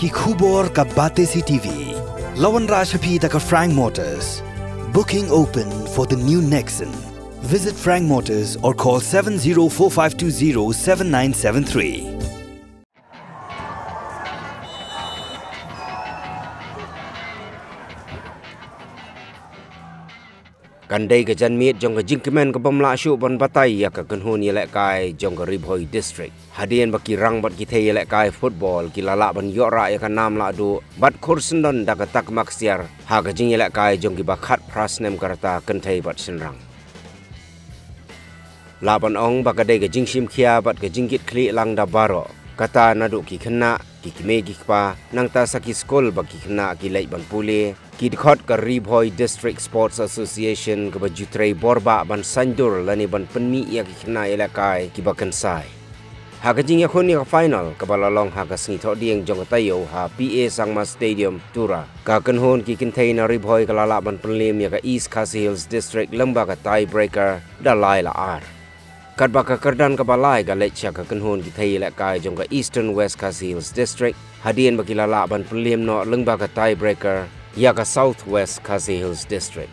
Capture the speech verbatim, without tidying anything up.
Ki khubor ka Batesi T V. La wanrah sha phi da ka Frank Motors. Booking open for the new Nexon. Visit Frank Motors or call seven zero four five two zero seven nine seven three. Kan dei ka janmiet jong ka jingkmen ka bym lah shuh ban batai ïa ka kynhun ïalehkai jong ka Ri Bhoi District. Hadien ba ki rang bad ki thei ïalehkai football ki la lah ban ïoh rah ïa ka nam lahduh bad khur syndon da ka tak maksiar ha ka jingïalehkai jong ki ba khatphra snem ka rta kynthei bad shynrang. Lah ban ong ba ka dei ka jingshim khia bad ka jingkit khlieh lang da baroh. Kata naduh ki khynnah, ki kmie ki kpa, nangta sa ki skul ba ki khynnah ki leit ban pule, ki dkhot ka Ri Bhoi District Sports Association kaba ju trei borbah ban saiñdur lane ban pynmih ïa ki khynnah ïalehkai kiba kynsai. Ha ka jingïakhun ïa ka final kaba la long ha ka sngi Thohdieng jong ka taïew ha P A Sangma Stadium, Tura, ka kynhun ki kynthei na Ri Bhoi ka la lah ban pynliem ïa ka East Khasi Hills District lyngba ka tiebreaker da lai la ar. Katba ka kyrdan kaba lai ka leit sha ka kynhun ki thei ïalehkai jong ka Eastern West Khasi Hills District, hadien ba ki la lah ban pynliem noh lyngba ka tiebreaker ïa ka South West Khasi Hills District.